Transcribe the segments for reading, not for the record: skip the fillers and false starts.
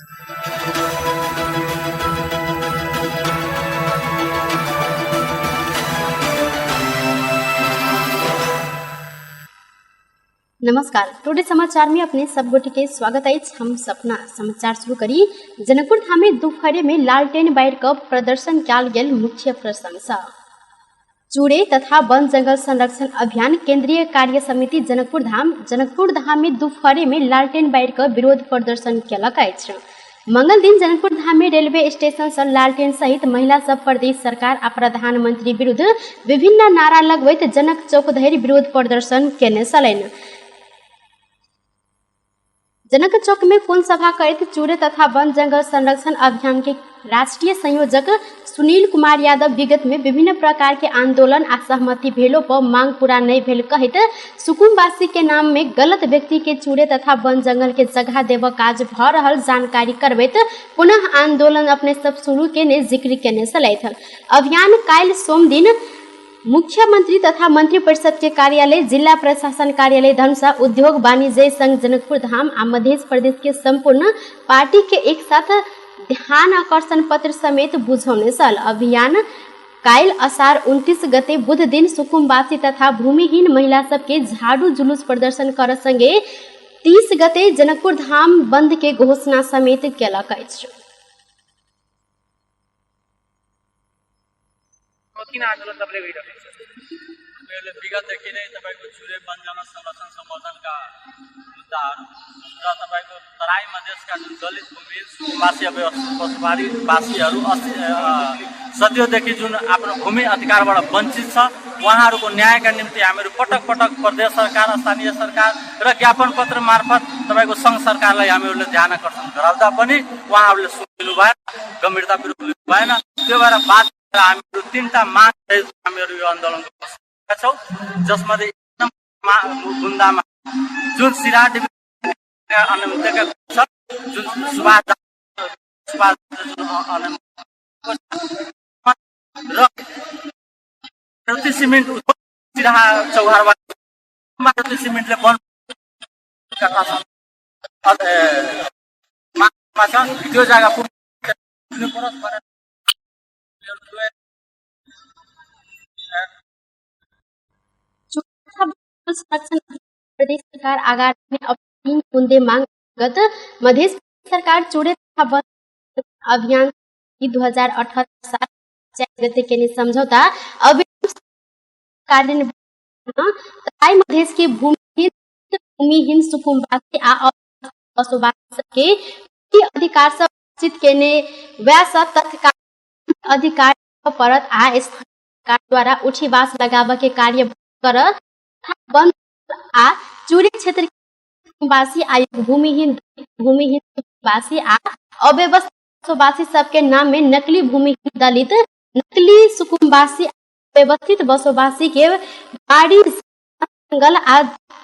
नमस्कार, टुडे समाचार में अपने सब गोटे के स्वागत अछि। हम सपना समाचार शुरू करी। जनकपुर धाम में दुपहरे में लालटेन बारि कऽ प्रदर्शन कयल गेल मुख्य प्रशंसा। चूड़े तथा वन जंगल संरक्षण अभियान केंद्रीय कार्य समिति जनकपुर धाम जनकपुर धाम में दुपहरे में लालटेन बारि कऽ विरोध प्रदर्शन केलक अछि। मंगल दिन जनकपुर धाम में रेलवे स्टेशन सँ लालटेन सहित महिला सब प्रदेश सरकार आ प्रधानमंत्री विरुद्ध विभिन्न नारा लगबैत जनक चौक धरि विरोध प्रदर्शन केने छलनि। जनक चौक में कोन सभा करैत चूड़े तथा वन जंगल संरक्षण अभियान के राष्ट्रीय संयोजक सुनील कुमार यादव विगत में विभिन्न प्रकार के आंदोलन आ सहमति भेलो पर मांग पूरा नहीं भेल कहैत सुकुमवासी के नाम में गलत व्यक्ति के चूड़े तथा वन जंगल के जगह देव काज भ रहल जानकारी करबैत पुनः आंदोलन अपने सब शुरू केने जिक्र केने छलथि। अभियान काल्हि सोम दिन मुख्यमंत्री तथा मंत्री परिषद के कार्यालय, जिला प्रशासन कार्यालय धनुषा, उद्योग वाणिज्य संघ जनकपुर धाम आ मध्य प्रदेश के संपूर्ण पार्टी के एक साथ ध्यान आकर्षण पत्र समेत बुझौने छल। अभियान काल्हि असार 29 गते बुध दिन सुकुमवासी तथा भूमिहीन महिला सबके झाड़ू जुलूस प्रदर्शन कर संगे 30 गते जनकपुर धाम बंद के घोषणा समेत केलक अछि। किन आन्दोलन तपाईँले गरिरहेको छ? हामीहरूले विगतदेखि नै तपाईँको चुरे वन जङ्गल संरक्षण सम्वर्धनका मुद्दाहरू र तपाईँको तराई मधेसका जुन दलित भूमिहीन सुकुम्बासी वासीहरू सदियोंदेखि जुन आफ्नो भूमि अधिकारबाट वञ्चित छ, उहाँहरूको न्यायका निम्ति हामीहरू पटक पटक प्रदेश सरकार, स्थानीय सरकार र ज्ञापन पत्र मार्फत तपाईँको सङ्घ सरकारलाई हामीहरूले ध्यान आकर्षण गराउँदा पनि उहाँहरूले सुनिनु भएन, गम्भीरतापूर्वक लिनु भएन। त्यो भएर बाध्य हामीहरू तिनवटा माग हामीहरू यो आन्दोलन गरेका छौँ, जसमध्ये बुन्दामा जुन सिरा अनियमितता छ, जुन सुभाष र मारुति सिमेन्ट सिराहा चौहारवा मारुति सिमेन्टले वन छ, त्यो जग्गा पुग्नु परोस् भनेर। प्रदेश सरकार आगामी तीन बुंदे मांग गत मध्य सरकार चूड़े तथा वन अभियान 2078 गते के समझौता अविलंब कार्यान्वयन, तराई मधेश के भूमिहीन सुकुम्बासी आ बसोबासी के अधिकार से वंचित केने वैह सब तत्काल अधिकार परत आ स्थानीय सरकार द्वारा उठीवास लगाबऽ के कार्य कर वन आ चूड़ी क्षेत्र वासी आयोग भूमिहीन भूमिहीन वासी आ अव्यवस्थित बसोबासी सबके नाम में नकली भूमिहीन दलित, नकली सुकुम्बासी, व्यवस्थित बसोबासी के बाड़ी जंगल आ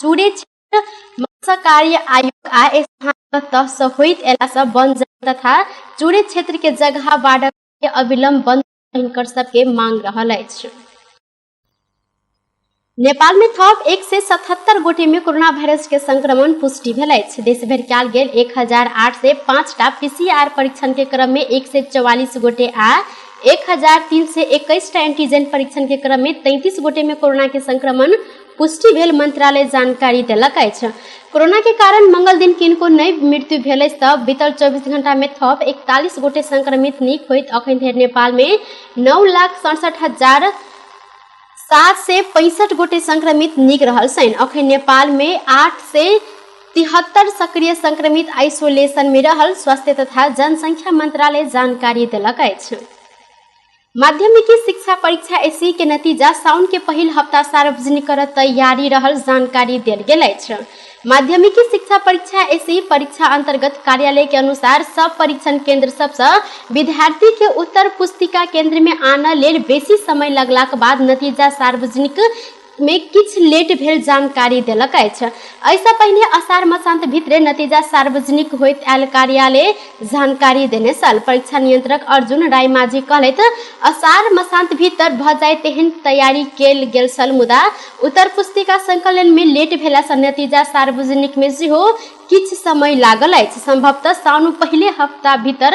चूड़े क्षेत्र मत्स्य कार्य आयोग आ स्थानीय तह से होइत एला से वन तथा चूड़े क्षेत्र के जगह बाढ़ के अविलंब बंद हिनकर सबके मांग रहल अछि। नेपाल में थप 177 गोटे में कोरोना वायरस के संक्रमण पुष्टि भेल अछि। देश भरि कयल गेल 1805 टा पीसीआर परीक्षण के क्रम में 144 गोटे आ 1321 टा एंटीजन परीक्षण के क्रम में 33 गोटे में कोरोना के संक्रमण पुष्टि भेल मंत्रालय जानकारी देलक अछि। कोरोना के कारण मंगल दिन किनको नहि मृत्यु भेल अछि तऽ बीतल 24 घंटा में थप 41 गोटे संक्रमित नीक होइत अखन धरि नेपाल में 9,67,765 गोटे संक्रमित नीक रहल छनि। अखन नेपाल में 873 सक्रिय संक्रमित आइसोलेशन में रहल स्वास्थ्य तथा जनसंख्या मंत्रालय जानकारी देलक अछि। माध्यमिकी शिक्षा परीक्षा एसई के नतीजा साउन के पहिल हफ्ता सार्वजनिक कर तैयारी रहल जानकारी देल गेल अछि। माध्यमिकी शिक्षा परीक्षा एसई परीक्षा अंतर्गत कार्यालय के अनुसार सब परीक्षण केंद्र सबसँ विद्यार्थी के उत्तर पुस्तिका केंद्र में आनऽ लेल बेसी समय लगलाक बाद नतीजा सार्वजनिक में किछु लेट भेल जानकारी देलक अछि। एहिसँ पहिने असार मसान्त भितरे नतीजा सार्वजनिक होइत आयल कार्यालय जानकारी देने छल। परीक्षा नियंत्रक अर्जुन रायमाझी कहलथि, असार मसान्त भीतर भऽ जाय तेहन तैयारी कयल गेल छल, मुदा उत्तर पुस्तिका संकलन में लेट भेलासँ नतीजा सार्वजनिक में सेहो किछ समय लागल अछि। संभवतः साउन पहिले हफ्ता भीतर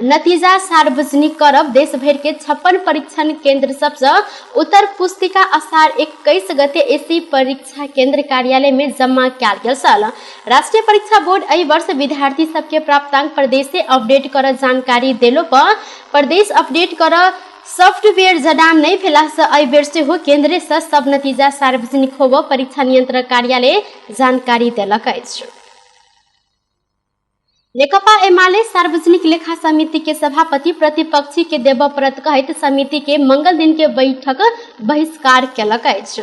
नतीजा सार्वजनिक करब। देश भरि के 56 परीक्षण केंद्र सबसँ उत्तर पुस्तिका असार 21 गते एसी परीक्षा केंद्र कार्यालय में जमा कयल गेल छल। राष्ट्रीय परीक्षा बोर्ड एहि वर्ष विद्यार्थी सबके प्राप्तांक प्रदेश से अपडेट कर जानकारी देलो पर प्रदेश अपडेट कर सॉफ्टवेयर जडान नहि भेलासँ एहि बेर सेहो केंद्र से सब नतीजा सार्वजनिक होब परीक्षा नियंत्रक कार्यालय जानकारी देलक अछि। नेकपा एमाले सार्वजनिक लेखा समिति के सभापति प्रतिपक्षी के देबऽ पड़त कहैत समिति के मंगल दिन के बैठक बहिष्कार केलक अछि।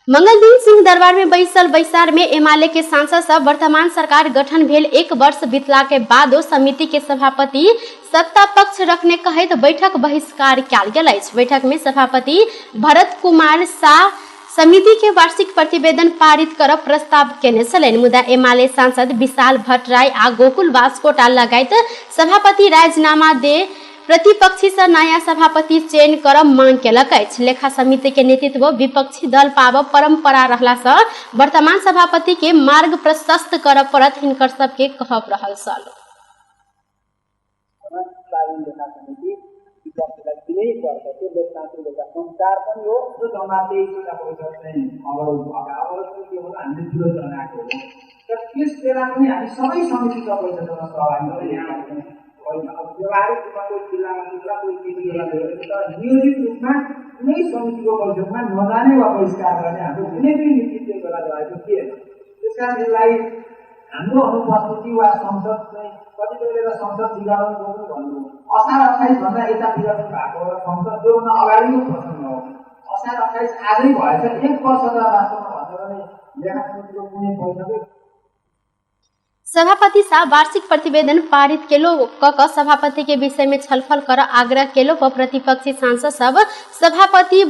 मंगल दिन सिंह दरबार में बैसल बैसार में एमाले के सांसद सब वर्तमान सरकार गठन भेल 1 वर्ष बीतला के बादो समिति के सभापति सत्ता पक्ष रखने कहैत बैठक बहिष्कार कयल गेल अछि। बैठक में सभापति भरत कुमार शाह समिति के वार्षिक प्रतिवेदन पारित कर प्रस्ताव केने छलनि, मुदा एमाले सांसद विशाल भट्टराई आ गोकुल बास्कोटा लगायत सभापति राजीनामा दे प्रतिपक्षी से नया सभापति चयन कर मांग केलक अछि। लेखा समिति के नेतृत्व विपक्षी दल पाब परंपरा रहला से वर्तमान सभापति के मार्ग प्रशस्त कर पड़त हिनकर सबके कहब रहल छल। दिनै पर्छ। त्यो लोकतान्त्रिक एउटा संस्कार पनि हो। त्यो जम्मा 23वटा बैठक चाहिँ अवरोध भएको। अवरोध पनि के हो, हामीले विरोध जनाएको हो र त्यस बेला पनि हामी सबै समितिका बैठकमा सहभागी भयौँ। होइन, अब व्यवहारिक रूपमा कोही जिल्लामा पुग्ला, कोही केन्द्रीय, तर नियोजित रूपमा कुनै समितिको बैठकमा नजाने वा बहिष्कार गर्ने हाम्रो कुनै पनि नीति त्यो बेला रहेको थिएन। त्यस कारण यसलाई हाम्रो अनुपस्थिति वा संसद चाहिँ कतिपयले त संसद विघटन पनि भन्नुभयो। असार 28 भन्दा यता विघटन भएको र संसद त्योभन्दा अगाडिको प्रसङ्ग हो। असार 28 आजै भएछ, 1 वर्ष त वास्तवमा भन्यो भने लेखा समितिको कुनै बैठकै। सभापति शाह वार्षिक प्रतिवेदन पारित केलो क सभापति के विषय में छलफल कर आग्रह केलो पर प्रतिपक्षी सांसद सब सभापति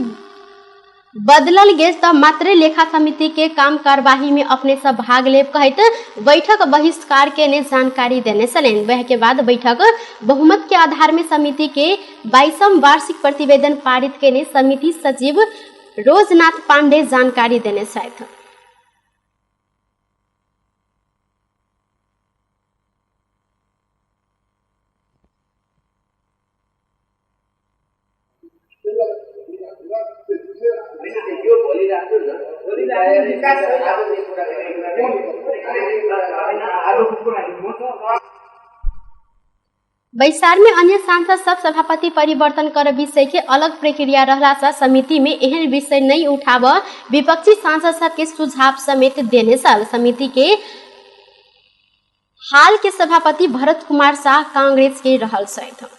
बदलल गेल त मात्रै लेखा समिति के काम कार्यवाही में अपने सब भाग लेब कहैत बैठक बहिष्कार के ने जानकारी देने छलनि। वह के बाद बैठक बहुमत के आधार में समिति के 22वां वार्षिक प्रतिवेदन पारित केने समिति सचिव रोजनाथ पांडे जानकारी देने छथि। बैसार में अन्य सांसद सब सभापति परिवर्तन कर विषय के अलग प्रक्रिया रहला से समिति में एहन विषय नहीं उठाब विपक्षी सांसद सब के सुझाव समेत देने छल। समिति के हाल के सभापति भरत कुमार शाह कांग्रेस के रहल छथि।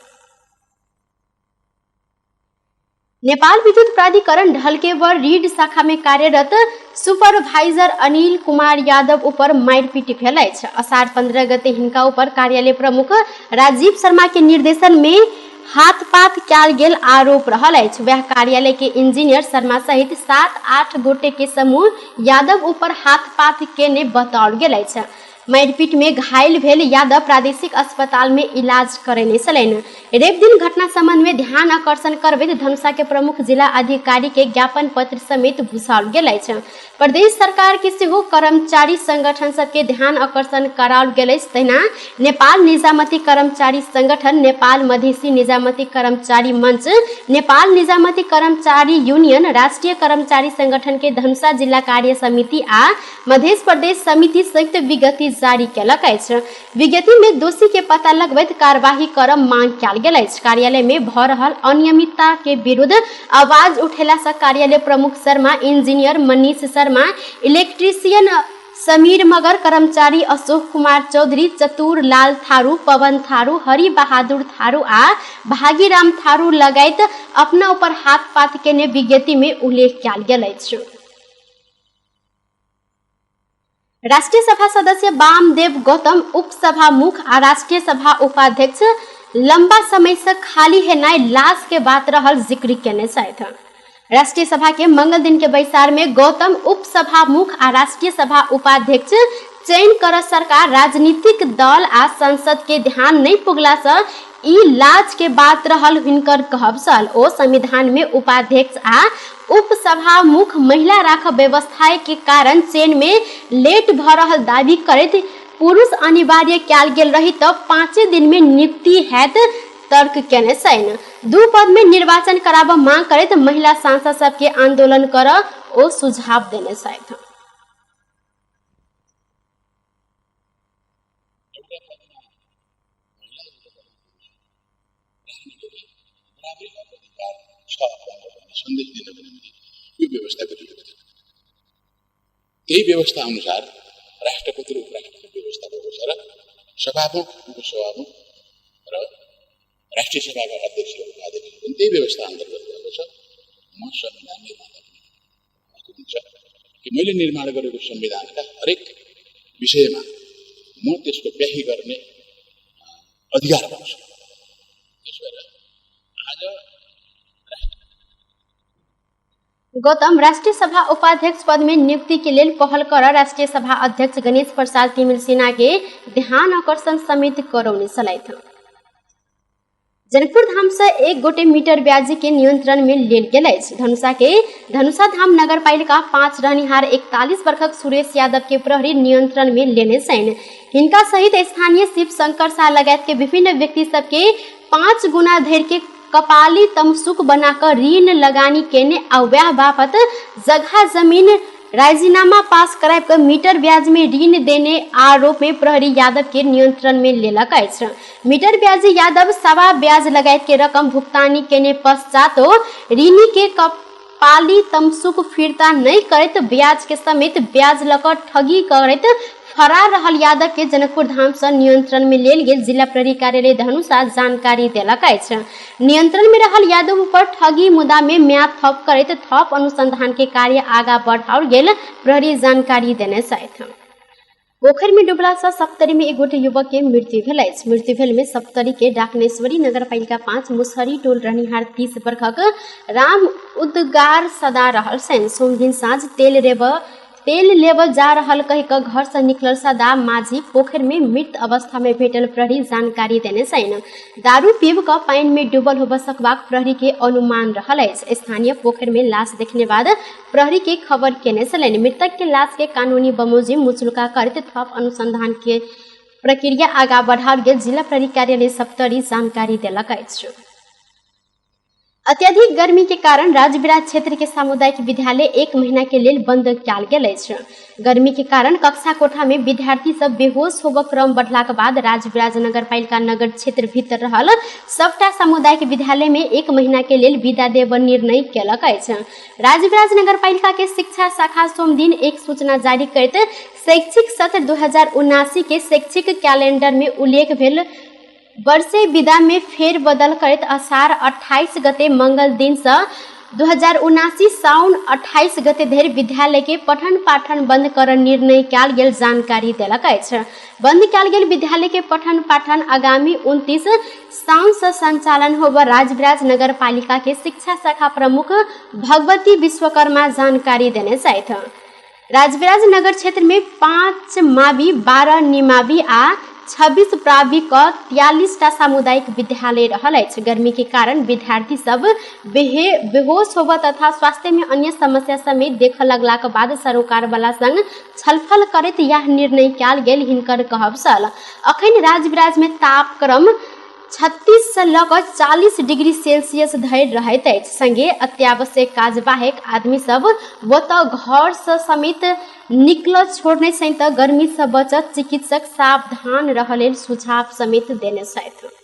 नेपाल विद्युत प्राधिकरण ढल्केवर रीड शाखा में कार्यरत सुपरवाइजर अनिल कुमार यादव ऊपर मारपीट भेल अछि। असार 15 गते हिनका ऊपर कार्यालय प्रमुख राजीव शर्मा के निर्देशन में हाथपात कयल गेल आरोप रहल अछि। वह कार्यालय के इंजीनियर शर्मा सहित 7-8 गोटे के समूह यादव ऊपर हाथपात केने बताओल गेल अछि। मारपीट में घायल भेल यादव प्रादेशिक अस्पताल में इलाज करेने छलनि। रवि दिन घटना संबंध में ध्यान आकर्षण करबैत धनुषा के प्रमुख जिला अधिकारी के ज्ञापन पत्र समेत भुसाओल गेल अछि। प्रदेश सरकार के सेहो कर्मचारी संगठन सबके ध्यान आकर्षण कराओल गेल अछि। तहिना नेपाल निजामती कर्मचारी संगठन, नेपाल मधेसी निजामती कर्मचारी मंच, नेपाल निजामती कर्मचारी यूनियन, राष्ट्रीय कर्मचारी संगठन के धनुषा जिला कार्य समिति आ मध्य प्रदेश समिति संयुक्त विज्ञप्ति जारी केलक अछि। विज्ञप्ति में दोषी के पता लगबैत कार्यवाही कर मांग कयल गेल अछि। कार्यालय में भ रहल अनियमितता के विरुद्ध आवाज उठेला से कार्यालय प्रमुख शर्मा, इंजीनियर मनीष शर्मा, इलेक्ट्रीशियन समीर मगर, कर्मचारी अशोक कुमार चौधरी, चतुर लाल थारू, पवन थारू, हरि बहादुर थारू आ भागीराम थारू लगायत अपना ऊपर हाथ पात केने विज्ञप्ति में उल्लेख कयल गेल अछि। राष्ट्रीय सभा सदस्य वामदेव गौतम उपसभामुख आ राष्ट्रीय सभा उपाध्यक्ष लंबा समय से खाली हेनाइ लाश के बात रहल जिक्र केने छथि। राष्ट्रीय सभा के मंगल दिन के बैसार में गौतम उपसभामुख आ राष्ट्रीय सभा उपाध्यक्ष चयन कर सरकार राजनीतिक दल आ संसद के ध्यान नहीं पुगला से ई लाज के बात रहल हिनकर कहब छल। ओ संविधान में उपाध्यक्ष आ उपसभामुख महिला राखब व्यवस्था के कारण चयन में लेट भ रहल दावी करैत पुरुष अनिवार्य कयल गेल रही त 5 दिन में नियुक्ति हैत तर्क केने छनि। 2 पद में निर्वाचन कराबऽ मांग करैत महिला सांसद सबके आंदोलन कर ओ सुझाव देने छथि। सन्देश दिनको निम्ति यो व्यवस्था गरिएको थियो। त्यही व्यवस्था अनुसार राष्ट्रपति र उपराष्ट्रपति व्यवस्था भएको छ र सभामुख, उपसभामुख र राष्ट्रिय सभाका अध्यक्ष र उपाध्यक्ष पनि त्यही व्यवस्था अन्तर्गत भएको छ। म संविधान निर्माता पनि हक हुन्छ कि मैले निर्माण गरेको संविधानका हरेक विषयमा म त्यसको व्याख्या गर्ने अधिकार पाउँछु। त्यसो भएर आज गौतम राष्ट्रिय सभा उपाध्यक्ष पद में नियुक्ति के लेल पहल कर राष्ट्रिय सभा अध्यक्ष गणेश प्रसाद तिमिल सिन्हा के ध्यान आकर्षण समेत करौने छलथि। जनकपुर धाम से 1 गोटे मीटर ब्याजी के नियंत्रण में लेल गेल अछि। धनुषा के धनुषा धाम नगरपालिका 5 रहनिहार 41 वर्षक सुरेश यादव के प्रहरी नियंत्रण में लेने छनि। हिनका सहित स्थानीय शिव शंकर शाह लगायत के विभिन्न व्यक्ति सबके 5 गुना धरि के कपाली तमसुक बनाकर ऋण लगानी केने आ वएह बापत जगह जमीन राजीनामा पास कराबि कऽ मीटर ब्याज में ऋण देने आरोप में प्रहरी यादव के नियंत्रण में लेलक अछि। मीटर ब्याजी यादव सवा ब्याज लगायत के रकम भुगतानी केने पश्चातो ऋणी के कपाली तमसुक फिर्ता नहि करैत ब्याज के समेत ब्याज लऽ कऽ ठगी करैत फरार रहल यादव के जनकपुर धाम से नियंत्रण में लेल गेल जिला प्रहरी कार्यालय धनुषा जानकारी देलक अछि। नियंत्रण में रहल यादव पर ठगी मुद्दा में म्याद थप करैत थप अनुसंधान के कार्य आगा बढ़ाओल गेल प्रहरी जानकारी देने छथि। पोखरि में डूबला से सप्तरी में एक गोटे युवक के मृत्यु भेल अछि। मृत्यु भेल में सप्तरी के डाकनेश्वरी नगरपालिका 5 मुसहरी टोल रहनिहार 30 वर्षक राम उदगार सदा रहल छनि। सोमदिन साँझ तेल लेब जा रहल कहि कऽ घर से निकलल सदा माझी पोखरि में मृत अवस्था में भेटल प्रहरी जानकारी देने छनि। दारू पीब कऽ पानि में डूबल होबऽ सकबाक प्रहरी के अनुमान रहल अछि। स्थानीय पोखरि में लाश देखने बाद प्रहरी के खबर केने छलनि। मृतक के लाश के कानूनी बमोजिम मुचलुका करैत थप अनुसंधान के प्रक्रिया आगा बढ़ाओल गेल जिला प्रहरी कार्यालय सप्तरी जानकारी देलक अछि। अत्यधिक गर्मी के कारण राजविराज क्षेत्र के सामुदायिक विद्यालय 1 महीना के लेल बंद कयल गेल अछि। गर्मी के कारण कक्षा कोठा में विद्यार्थी सब बेहोश होबऽ क्रम बढ़लाक बाद राजविराज नगरपालिका नगर क्षेत्र भीतर रहल सबटा सामुदायिक विद्यालय में 1 महीना के लेल विदा देब निर्णय केलक अछि। राजविराज नगरपालिका के शिक्षा शाखा सोमदिन एक सूचना जारी करैत शैक्षिक सत्र 2079 के शैक्षिक कैलेंडर में उल्लेख भेल वर्षे विदा में फेर बदल करैत असार 28 गते मंगल दिन से 2079 साउन 28 गते धरि विद्यालय के पठन पाठन बंद कर निर्णय कयल गेल जानकारी देलक अछि। बंद कयल गेल विद्यालय के पठन पाठन आगामी 29 साउन से संचालन होब राजविराज नगरपालिका के शिक्षा शाखा प्रमुख भगवती विश्वकर्मा जानकारी देने छथि। राजविराज नगर क्षेत्र में 5 मावि, 12 निमावि आ 26 प्रावि क 43 टा सामुदायिक विद्यालय रहल अछि। गर्मी के कारण विद्यार्थी सब बेहोश होबऽ तथा स्वास्थ्य में अन्य समस्या समेत देखऽ लगलाक बाद सरोकार वाला संग छलफल करैत यह निर्णय कयल गेल हिनकर कहब छल। अखन राजविराज में तापक्रम 36 से लऽ कऽ 40 डिग्री सेल्सियस धरि रहैत अछि। संगे अत्यावश्यक काज बाहेक आदमी सब ओतऽ घर से समेत निकलऽ छोड़ने छनि तऽ गर्मी से बचत चिकित्सक सावधान रहऽ लेल सुझाव समेत देने छथि।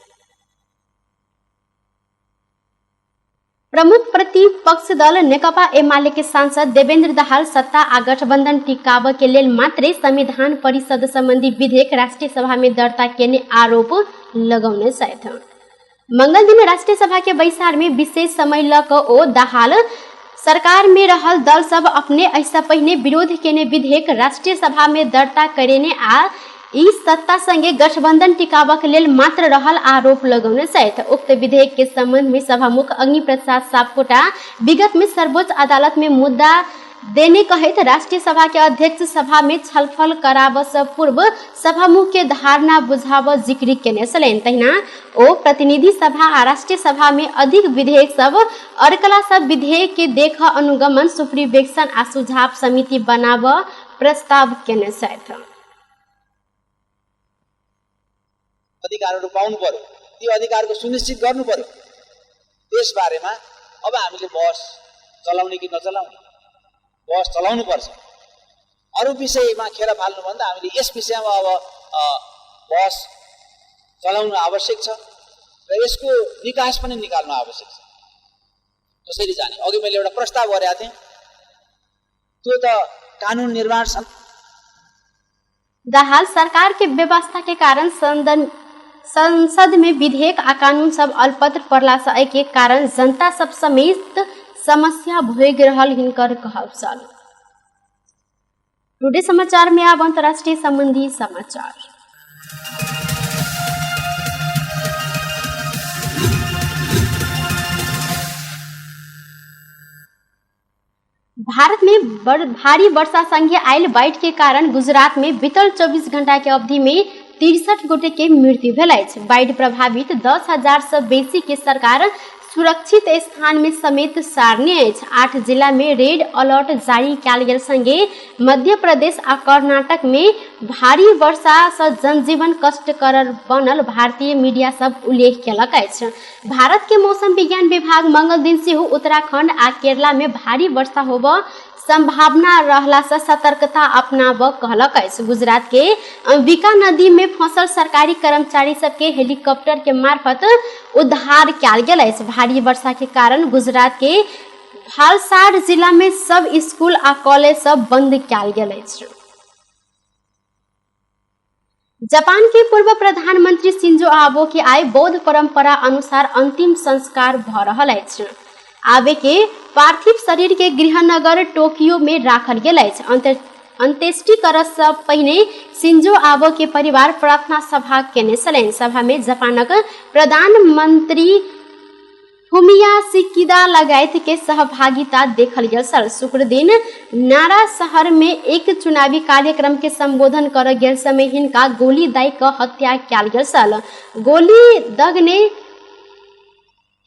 प्रमुख प्रतिपक्ष दल नेकपा एमाले के सांसद देवेंद्र दाहाल सत्ता आ गठबंधन टिकाबऽ के लेल मात्रे संविधान परिषद संबंधी विधेयक राष्ट्रीय सभा में दर्ता केने आरोप लगौने छथि। मंगल दिन राष्ट्रीय सभा के बैसार में विशेष समय लऽ कऽ ओ दाहाल सरकार में रहल दल सब अपने एहिसँ पहिने विरोध केने विधेयक राष्ट्रीय सभा में दर्ता करेने आ ई सत्ता संगे गठबंधन टिकाबक लेल मात्र रहल आरोप लगौने छथि। उक्त विधेयक के संबंध में सभामुख अग्नि प्रसाद सापकोटा विगत में सर्वोच्च अदालत में मुद्दा देने कहैत राष्ट्रीय सभा के अध्यक्ष सभा में छलफल कराबऽ से पूर्व सभामुख के धारणा बुझाबऽ जिक्र केने छलनि। तहिना ओ प्रतिनिधि सभा आ राष्ट्रीय सभा में अधिक विधेयक सब अड़कला सब विधेयक के देख अनुगमन सुपरिवेक्षण आ सुझाव समिति बनाबऽ प्रस्ताव केने छथि। अधिकारहरू पाउनु पर्यो, ती अधिकारको सुनिश्चित गर्नु पर्यो। त्यसबारेमा अब हामीले बहस चलाउने कि नचलाउने? बहस चलाउनु पर्छ। अरू विषयमा खेर फाल्नुभन्दा हामीले यस विषयमा अब बहस चलाउनु आवश्यक छ र यसको निकास पनि निकाल्नु आवश्यक छ। कसरी जाने? अघि मैले एउटा प्रस्ताव गरेका थिएँ, त्यो त कानुन निर्माण दाहाल सरकार के व्यवस्था के कारण संसद में विधेयक आ कानून सब अलपत्र पड़ला से के कारण जनता सब समेत समस्या भोग रहल हिनकर कहब छल। टुडे समाचार में अब अंतर्राष्ट्रीय संबंधी समाचार। भारत में भारी वर्षा संगे आयल बाढ़ के कारण गुजरात में बीतल 24 घंटा के अवधि में 63 गोटे के मृत्यु भेल अछि। बाढ़ प्रभावित 10,000 से बेसी के सरकार सुरक्षित स्थान में समेत सारने अछि। 8 जिला में रेड अलर्ट जारी कयल गेल संगे मध्य प्रदेश आ कर्नाटक में भारी वर्षा से जनजीवन कष्टकर बनल भारतीय मीडिया सब उल्लेख केलक अछि। भारत के मौसम विज्ञान विभाग मंगल दिन सेहो उत्तराखंड आ केरला में भारी वर्षा होबऽ संभावना रहला से सतर्कता अपनाबऽ कहलक अछि। गुजरात के अंबिका नदी में फंसल सरकारी कर्मचारी सबके हेलीकॉप्टर के मार्फत उद्धार कयल गेल अछि। भारी वर्षा के कारण गुजरात के भालसार जिला में सब स्कूल आ कॉलेज सब बंद कयल गेल अछि। जापान के पूर्व प्रधानमंत्री शिंजो आबे के आइ बौद्ध परंपरा अनुसार अंतिम संस्कार भ रहल अछि। आबे के पार्थिव शरीर के गृहनगर टोक्यो में राखल गेल अछि। अंत्येष्टि करऽ से पहिने शिंजो आबे के परिवार प्रार्थना सभा केने छलनि। सभा में जापानक प्रधानमंत्री फुमिया सिकिदा लगायत के सहभागिता देखल गेल छल। शुक्र दिन नारा शहर में एक चुनावी कार्यक्रम के संबोधन कर गेल समय हिनका गोली दाई क हत्या कयल गेल छल। गोली दगने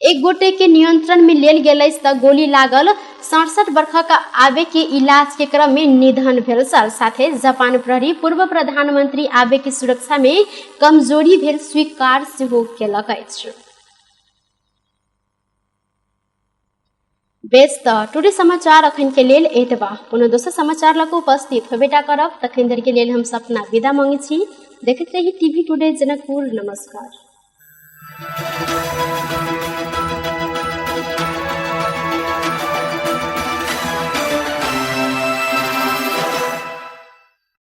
एक गोटे के नियंत्रण में लेल गेल अछि त गोली लागल 67 वर्षक आबे के इलाज के क्रम में निधन भेल छल। साथे जापान प्रहरी पूर्व प्रधानमंत्री आबे के सुरक्षा में कमजोरी भेल स्वीकार सेहो केलक अछि। बेस त टुडे समाचार अखन के लेल एतबा। पुनः दोसर समाचार लऽ कऽ उपस्थित होबेटा करब। तखन धरि के लेल हम सपना विदा मांगै छी। देखैत रही टीवी टुडे जनकपुर। नमस्कार।